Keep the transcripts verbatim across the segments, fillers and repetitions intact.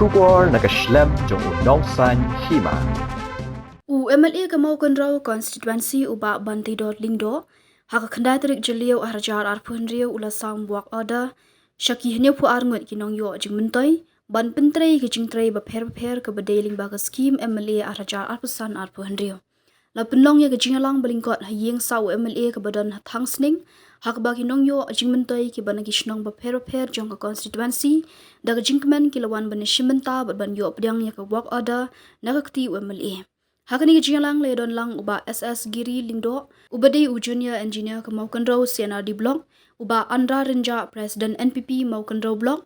Khubor na ka shlem jong u nongsaiñ hima. U M L A ka Mawkynrew constituency u Bah Bantidor Lyngdoh, ha ka khyndai tarik Jylliew ar hajar arphew hynriew u la sam work order sha ki hynñiewphew ar ngut ki nongïoh jingmyntoi ban pyntrei ki jingtrei bapher bapher kaba dei lyngba ka skhim M L A ar hajar arphew san arphew hynriew. La pynlong ïa ka jingïalang ba lyngkot ha ïing sah u M L A kaba don ha Thangsning, ha kaba ki nongïoh jingmyntoi kiba na ki shnong bapher bapher jong ka constituency da ka jingkmen ki la wan ban ïashim bynta bad ban ïoh pdiang ïa ka work order na ka kti u M L A. Ha kane ka jingïalang la ïadon lang u Bah S S Giri Lyngdoh, uba dei u Junior Engineer ka Mawkynrew C and R D Block, u Bah Andra Rynjah, President N P P Mawkynrew Block,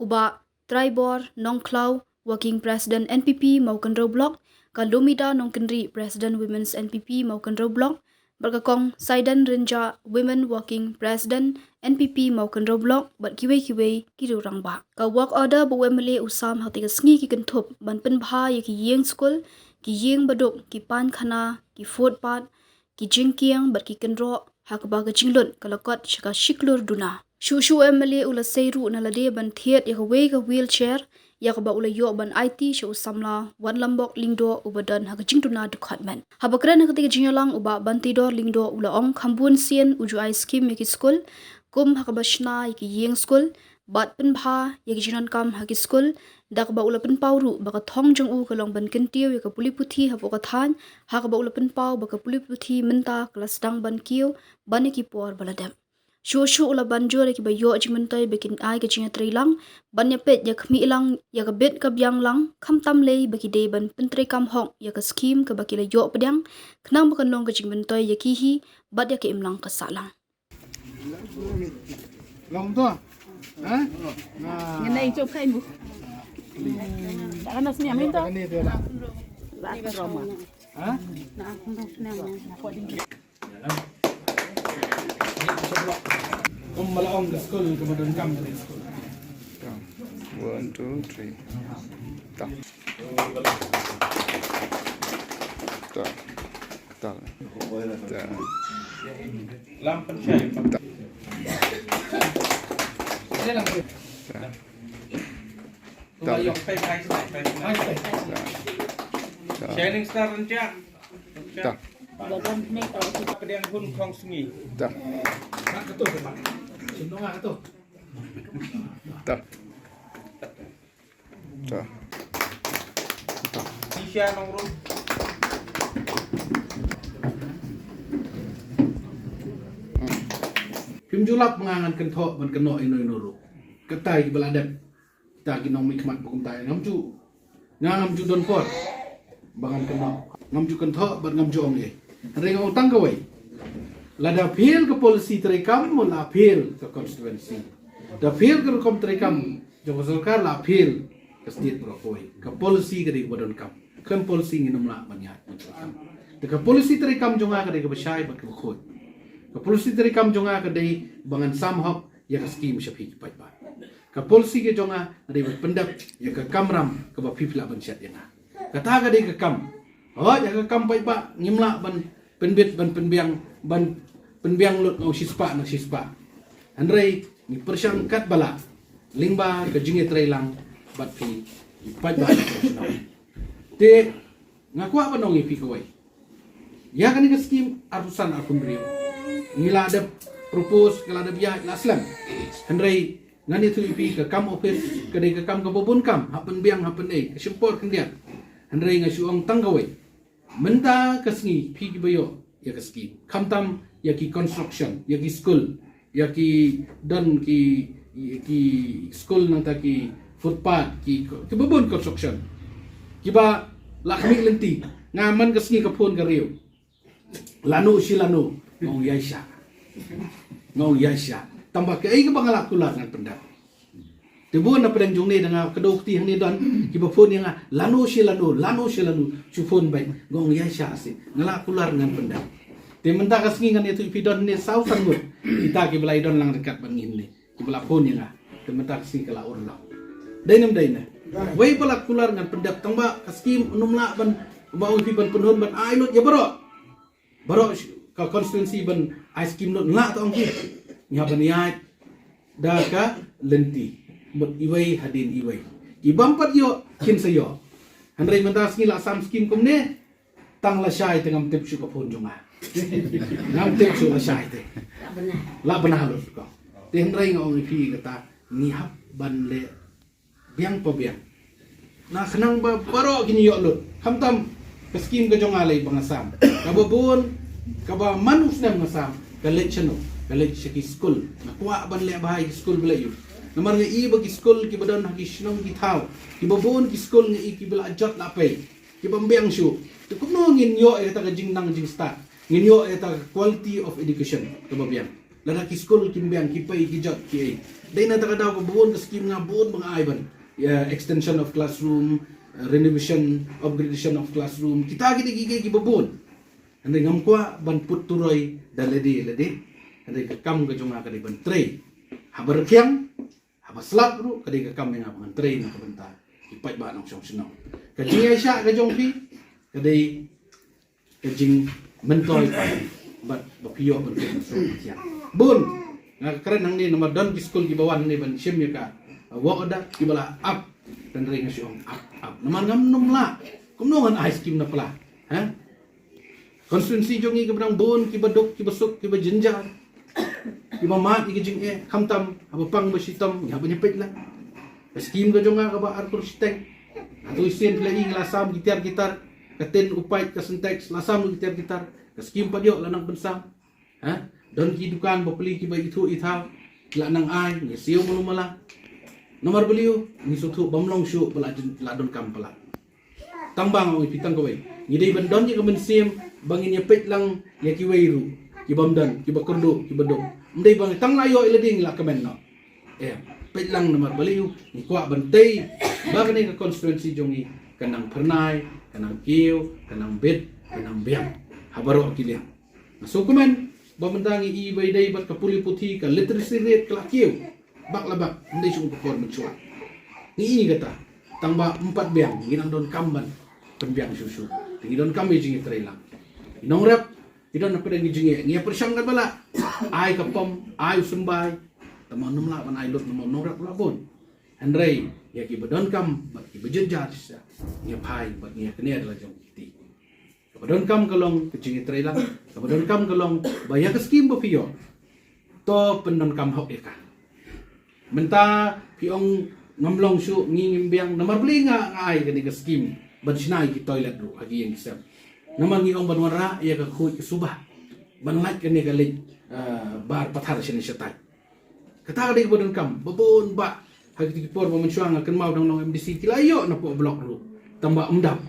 u Bah Traibor Nongkhlaw, Working President N P P Mawkynrew Block, ka Lumida Nongkynrih, President Women's N P P Mawkynrew Block, bad ka Kong Saidan Rynjah, Women Working President N P P Mawkynrew Block, bad kiwei kiwei ki riew rangbah. Ka work order ba u M L A u sam ha kata ka sngi ki kynthup ban pynbha ïa ki ïing skul, ki ïing baduk, ki painkhana, ki footpath, ki jingkieng bad ki kynroh, ha kaba ka jinglut ka la kot sha ka shi klur duna. Shuh shuh u M L A u la sei ruh na lade ban thied ïa kawei ka wheelchair, ïa kaba u la ïoh ban aiti sha u samla Wanlambok Lyngdoh uba don ha ka jingduna dkhot met. Haba kren ha kata ka jingïalang u Bah Bantidor Lyngdoh u la ong kham bun sien u ju ai skhim ïa ki skul, kum ha kaba shna ïa ki ïing skul, bad pynbha ïa ki jingdonkam ha ki skul, da kaba u la pynpaw ruh ba ka thong jong u ka long ban kyntiew ïa ka pule puthi hapoh ka thaiñ, ha kaba u la pynpaw ba ka pule puthi mynta ka la sdang ban kiew ban ïa ki por ba la dep. Shuh shuh u la ban jur ïa kiba ïoh jingmyntoi ba kin ai ka jingïatreilang ban ïapeit ïa khmih lang ïa ka bit ka biang lang, khamtam lei ba ki dei ban pyntreikam hok ïa ka skhim kaba ki la ïoh pdiang, khnang ba kan long ka jingmyntoi ïa ki hi bad ïa ka imlang ka sahlang. Long to. Ha? Ngin ïa jop khai mu. Dah kena senyum minta. Ini dia lah. Lah, drama. Ha? Ym mala ong ka skul ka ba donkam ka skul. One, two, three. Ta. Ta. Ta. Ta. Lam pynshai. Ta. Ta. Ta. Ta. Shining Star Rynjah. Ta. Pdiang Hun Khong Sngi. Ta. Ta. Ta. Ta. Isha Nongrum. Phim ju lap nga ngan kynthoh ban kynnoh ino ino ruh. Kata ki ba la dep. Kita ki nongmihkhmat ba kumta ngam ju, nga ngam ju don por ba ngan kynnoh, ngam ju kynthoh bad ngam ju ong ei. Hynrei nga ong tang kawei, lada fail ka policy treikam, la fail ka constituency, da fail ka rukom treikam jong ka sorkar, la fail ka state baroh kawei. Ka policy ka dei kaba donkam. Khlem policy ngin ym lah ban ïaid ban treikam. Te ka policy treikam jong nga ka dei kaba shai bad kaba khuid. Ka policy treikam jong nga ka dei ba ngan sam hok ïa ka skim sha phi ki paidbah. Ka policy ka jong nga ka dei ban pyndep ïa ka kamram kaba phi phi lah ban shet ïa nga. Kata ka dei ka kam. Hooid, ïa ka kam paidbah ngim lah ban pynbit ban pynbiang, ban pynbiang lut, nga ong shispah na shispah. Hynrei ngi pyrshang katba lah lyngba ka jingïatreilang bad phi ki paidbah. Te nga kwah ban ong ïa phi kawei. Ïa kane ka skim arphew san arphew hynriew ngi la dep propose, ka la dep ïaid la slem. Hynrei ngan ïathuh ïa phi, ka kam office ka dei ka kam kaba bun kam, hap pynbiang, hap pyndei, ka shim por khyndiat. Hynrei nga shu ong tang kawei, mynta ka sngi phi kiba ïoh ïa ka skim, khamtam ïa ki construction, ïa ki skul, ïa ki don ki, ki skul, nangta ki footpath, ki, kiba bun construction, kiba la khmih lynti. Nga man ka sngi ka phone ka riew, lano shi lano. Nga ong ïaishah. Nga ong ïaishah. Tangba kaei kaba nga la kular ngan pyndep. Te bun na pdeng jong ne, da nga kdew kti hangne don kiba phone ïa nga lano shi lano, lano shi lano, shu phone beit. Nga ong ïaishah shi, nga la kular ngan pyndep. Te mynta ka sngi ngan ïathuh ïa phi, don hangne saw san ngut kita kiba la ïadon lang ryngkat bad ngi hangne, kiba la phone ïa nga. Te mynta ka sngi ka la urlong. Dei ne ym dei ne? Wei ba la kular ngan pyndep, tangba ka skim ym lah ban, ba ong ïa phi, ban pynhun ban ai lut ïa baroh. Baroh ka constituency ban ai skim lut, nga la tang ki. Ngi hap ban ïaid da ka lynti, mut iwei hadien iwei. Ki bym pat ïoh kin sa ïoh. Hynrei mynta sngi la sam skim kumne, tang lashai te ngam tip shuh ka phone jong nga. Ngam tip shuh lashai te. La bnai lut ko. Te hynrei nga ong ïa phi kata, ngi hap ban leh biang pa biang. Na khnang ba baroh kin ïoh lut. Khamtam ka skim ka jong nga lei ba nga sam, kaba bun, kaba man u snem nga sam, ka leit shano? Ka leit sha ki skul. Nga kwah ban leh bha ïa ki skul ba leit ïoh. Namar nga i ba ki skul kiba don ha ki shnong ki thaw, kiba bun ki skul nga i kiba la jot la pei, kiba ym biang shuh. Te kumno ngin ïoh ïa kata ka jingnang jingstad? Ngin ïoh ïa kata ka quality of education kaba biang lada ki skul kim biang, ki pei, ki jot, ki ei? Dei na kata ka daw kaba bun ka skim nga bun ba nga ai ban, ïa, extension of classroom, uh, renovation, upgradation of classroom. Kita ki dei ki kiei kiba bun. Hynrei ngam kwah ban put turoi da lade lade. Hynrei ka kam ka jong nga ka dei ban trei. Haba rkhiang, haba slap ruh, ka dei ka kam ïa nga ban trei na ka bynta ki paidbah nongshong shnong. Ka jingïaishah ka jong phi ka dei ka jingmyntoi pat, bad ba phi ïoh ban pynshong pynshong. Bun, nga kren hangne namar don ki skul kiba wan hangne ban shim ïa ka, uh, work order, kiba la ap. Hynrei nga shu ong ap, ap. Namar ngam nym lah. Kumno ngan ai skim na pla? Ha? Constituency jong ngi kiba dang bun, kiba duk, kiba suk, kiba jynjar, kiba mad ïa ki jingeh, khamtam haba pang ba shitom ngi hap ban ïa peit lang. Ka skim ka jong nga kaba ar klur shiteng. Hato shisien phi la i ngi la sam ki tiar ki tar, ka tin u paip, ka Sintex, la sam ki tiar ki tar. Ka skim pat ïoh la nang pynsam. Ha? Don ki dukan ba plie kiba ithuh ithaw, la nang ai, ngi siew malu mala. Namar balei? Ngi sngewthuh bym long shuh ba la jin-, la donkam palat. Tang ba nga ong ïa phi tang kawei, ngi dei ban don ïa ka mynsiem ba ngin ïa peit lang ïa kiwei ruh, ki bym don, kiba kyrduh, kiba duk. Ym dei ba ngi tang la ïoh ïa lade ngi la kmen noh. Em, peit lang namar balei? Ngi kwah ban tei ba kane ka constituency jong ngi kan nang phyrnai, kan nang kiew, kan nang bit, kan nang biang ha baroh ki liang. Nga sngewkmen ba mynta ngi i ba ïadei bad ka pule puthi, ka literacy rate ka la kiew bak la bak, ym dei shuh kum ka por mynshuwa. Ngi i kata, tang ba ym pat biang, ngi nang donkam ban pynbiang shuh shuh. Te ngi donkam ïa jingïatreilang. Ngi nongrep, ngi don hapdeng ki jingeh, ngi ïa pyrshang katba lah. Ai ka pom, ai u symbai. Tang ba ym lah ban ai lut namar nongrep la bun. Hynrei ïa kiba donkam bad kiba jynjar shisha, ngi ïa phai bad ngi ïa kner la jong ki kti. Kaba donkam ka long ka jingïatreilang. Kaba donkam ka long ba ïa ka skim ba phi ïoh, to pyndonkam hok ïa ka. Mynta phi ong ngam long shuh, ngi ngim biang. Namar balei nga, nga ai kane ka skim ban shna ïa ki toilet ruh ha ki ïing ki sem? Namar ngi ong ban wanrah ïa ka khuid ka suba, ban lait kane ka leit, eh, bar pathar shane shatai. Kata ka dei kaba donkam. Ba bun bah ha kito ki por ba mynshuwa nga kynmaw dang long M D C ki la ïoh na poh block ruh, tang ba ym dap,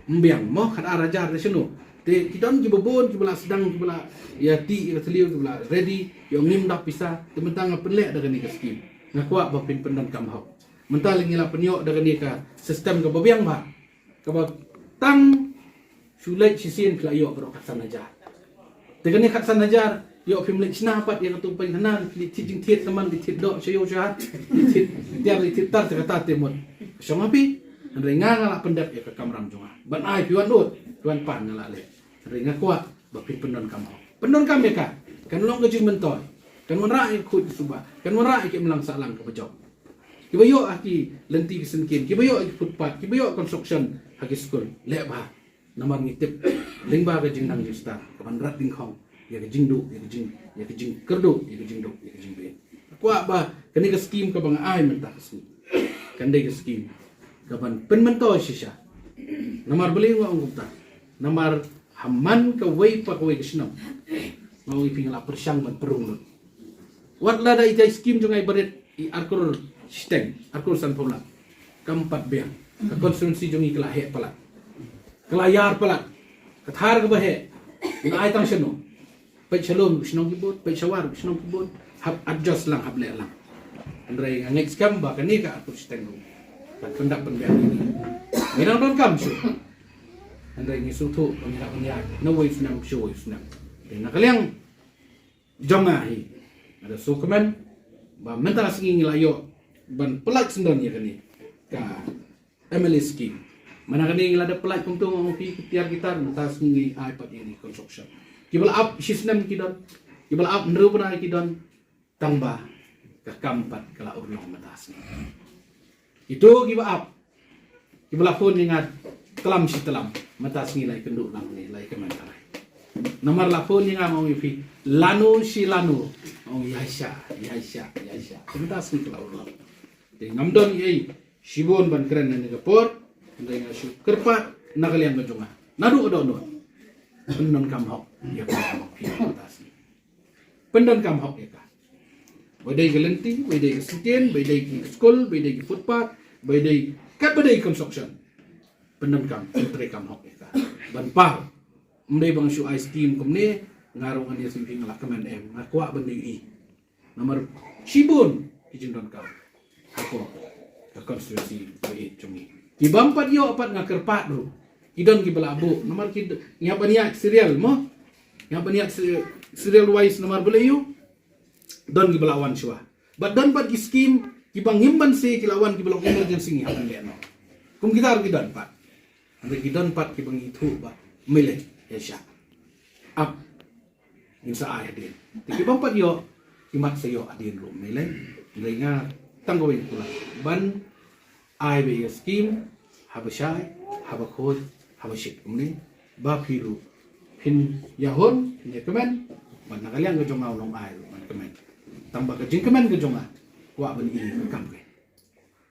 ym biang mo, khat ar hajar da shano. Te ki don kiba bun kiba la sdang, kiba la ïa tih ïa ka thliew, kiba la ready. Ïoh ngim dap pisa. Te mynta nga pynleh da kane ka skim. Nga kwah ba phin pyndonkam hok. Mynta lei ngi la pynïoh da kane ka system kaba biang bha, kaba tang shu leit shisien phi la ïoh baroh khatsan hajar. Te kane khatsan hajar, ïoh phim leit shna pat ïa ka tu pynkhana, phi leit thied jingthied tymmen, leit thied doh sha ïew sha hat, leit thied tiar, leit thied tar, te kata te mut. Shong ha phi. Hynrei nga, nga la pyndep ïa ka kamram jong nga ban ai, phi wan ud, phi wan pan, nga la leh. Hynrei nga kwah ba phin pyndonkam hok. Pyndonkam ïa ka. Kan long ka jingmyntoi. Kan wanrah ïa ka khuid ka suba. Kan wanrah ïa ka imlang sahlang kaba jop. Kiba ïoh ha ki lynti ki syngkien, kiba ïoh ha ki footpath, kiba ïoh construction ha ki skul, leh bha. Namar ngi tip lyngba ka jingnang jingstad ka ban rat dyngkhong ïa ka jingduh, ïa ka jing, ïa ka jingkyrduh, ïa ka jingduk, ïa ka jingbit. Kwah ba kane ka skim kaba nga ai mynta ka sngi kan dei ka skim ka ban pynmyntoi shisha. Namar balei nga ong kumta? Namar ha man kawei pa kawei ka shnong, nga ong ïa phi, nga la pyrshang ban pynrung lut. Wat lada ita i skim jong nga i barit i ar klur shiteng, ar klur sanphew lak, kam pat biang. Ka constituency jong ngi ka la heh palat, ka la ïar palat. Ka thar kaba heh, nga ai tang shano? Peit sha lum ki shnong ki bun, peit sha war ki shnong ki bun. Hap adjust lang, hap leh lang. Hynrei nga ngeit skhem ba kane ka ar klur shiteng ruh kan pyndap pynbiang ïa ngi. Ngi dang donkam shuh. Hynrei ngi sngewthuh ba ngi hap ban ïaid na uwei u snem sha uwei u snem. Te na ka liang jong nga hi, nga da sngewkmen ba mynta ka sngi ngi la ïoh ban pyllait syndon ïa kane ka M L A scheme. Mynta kane ngi la dep pyllait kumto, nga ong ïa phi, ki tiar ki tar, mynta ka sngi ngi ai pat ïa kane construction. Kiba la ap shi snem ki don, kiba la ap hynriew bnai ki don, tang ba ka kam pat ka la urlong mynta ka sngi. Ito kiba ap, kiba la phone ïa nga tlam shi tlam, mynta sngi la ïakynduh lang ne la ïakmen tharai. Namar la phone ïa nga, ma ong ïa phi lano shi lano, ma ong ïaishah, ïaishah, ïaishah. Te mynta sngi ka la urlong. Te ngam don ei ei shibun ban kren ha kane ka por, hynrei nga shu kyrpad na ka liang ka jong nga, naduh ka dohnud, pyndonkam hok ïa ka, phi mynta sngi. Pyndonkam hok ïa ka. Ba dei ka lynti, ba dei ka sitien, ba dei ki skul, ba dei ki footpath, ba dei kat ba dei construction. Pyndonkam, pyntreikam hok ïa ka. Ban paw. Ym dei ba nga shu ai skim kumne, nga ruh ngan ïa shu ïa nga la kmen, em, nga kwah ban ïohi. Namar shibun ki jingdonkam hapoh ka constituency ba ïeit jong ngi. Ki bym pat ïoh pat nga kyrpad ruh. Ki don kiba la buh, namar ki d-, ngi hap ban ïaid serial mo. Ngi hap ban ïaid se-, serial wise namar balei ïoh. Don kiba la wan shuwa. Bad don pat ki skim kiba ngim banse ki la wan kiba long emergency, ngi hap ban leh noh. Kum kita ruh ki don pat. Hynrei ki don pat kiba ngi ithuh ba mei lei, ïaishah. Ap, ngin sa ai hadien. Te ki bym pat ïoh, ki mat sa ïoh hadien ruh mei lei. Hynrei nga tang kawei nga kular ban ai beit ïa ka skim haba shai, haba khuid, haba shit kumne. Ba phi ruh phin ïahun, phin ïakmen, bad na ka liang ka jong nga u nongai ruh ngan kmen. Tang ba ka jingkmen ka jong nga kwah ban ïohi ïa ka kam ka.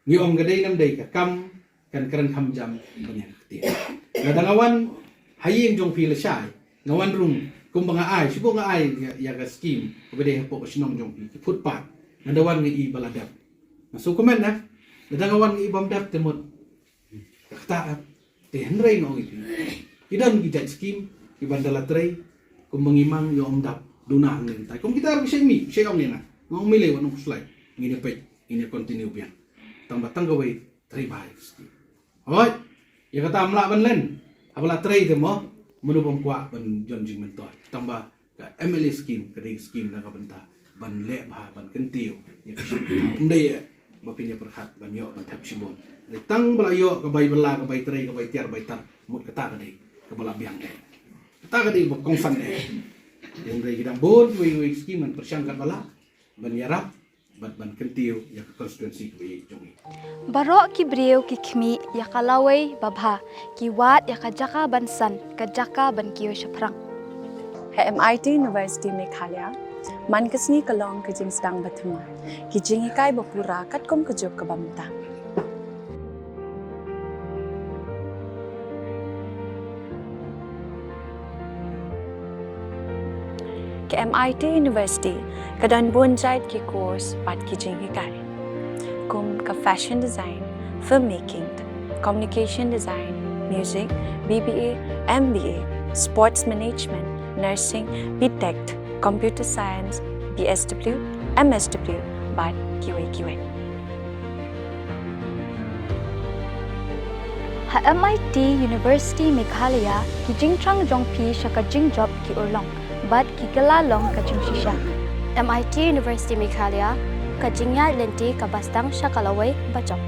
Ngi ong ka dei ne ym dei, ka kam kan kren kham jam ban ïa ka ktien. Lada nga wan ha ïing jong phi lashai, nga wan rung kumba nga ai, shu buh nga ai ïa, ïa ka skim kaba dei hapoh ka shnong jong phi, ki footpath. Nga da wan nga i ba la dep, nga shu kmen na. Lada nga wan nga i bym dep te mut ka ktah, te hynrei nga ong ïa phi, ki don ki jait skim kiba da la trei, kumba ngi mang ïa ym dap duna hangne mynta. Kum kita ruh ki shait mih, shait ong ïa nga. Nga ong mei lei, wat nym khuslai, ngin ïa peit, ngin ïa continue biang. Tang ba tang kawei trei bha ïa ka skim. Hooid, ïa kata ym lah ban len. Haba la trei te mo, mano bym kwah ban jon jingmyntoi. Tang ba ka M L A skim ka dei ka skim na ka bynta ban leh bha, ban kyntiew ïa ka skim. Ym dei eh ba phin ïa pyrkhat ban ïoh ban thep shibun. Dei tang ba la ïoh ka bai bylla, ka bai trei, ka bai tiar bai tar, mut kata ka dei kaba la biang eh. Kata ka dei ba kongsan eh. Hynrei ki dang bun kiwei kiwei ki skim, ngan pyrshang katba lah ban ïarap bad ban kyntiew ïa ka constituency kaba ïeit jong ngi. Baroh ki briew ki khmih ïa ka lawei babha, ki wad ïa ka jaka ban san, ka jaka ban kiew shaphrang. Ha M I T University Meghalaya, man ka sngi ka long ka jingsdang bathymmai, ki jinghikai bapura katkum ka juk kaba mynta. Ka M I T University ka don bun jait ki course bad ki jinghikai, kum ka fashion design, filmmaking, communication design, music, B B A, M B A, sports management, nursing, B Tech, computer science, B S W, M S W, bad kiwei kiwei. Ha M I T University Meghalaya, ki jingthrang jong phi sha ka jingjop ki urlong bad ki kylla long ka jingshisha. M I T University Meghalaya, ka jingïaid lynti kaba sdang sha ka lawei bajop.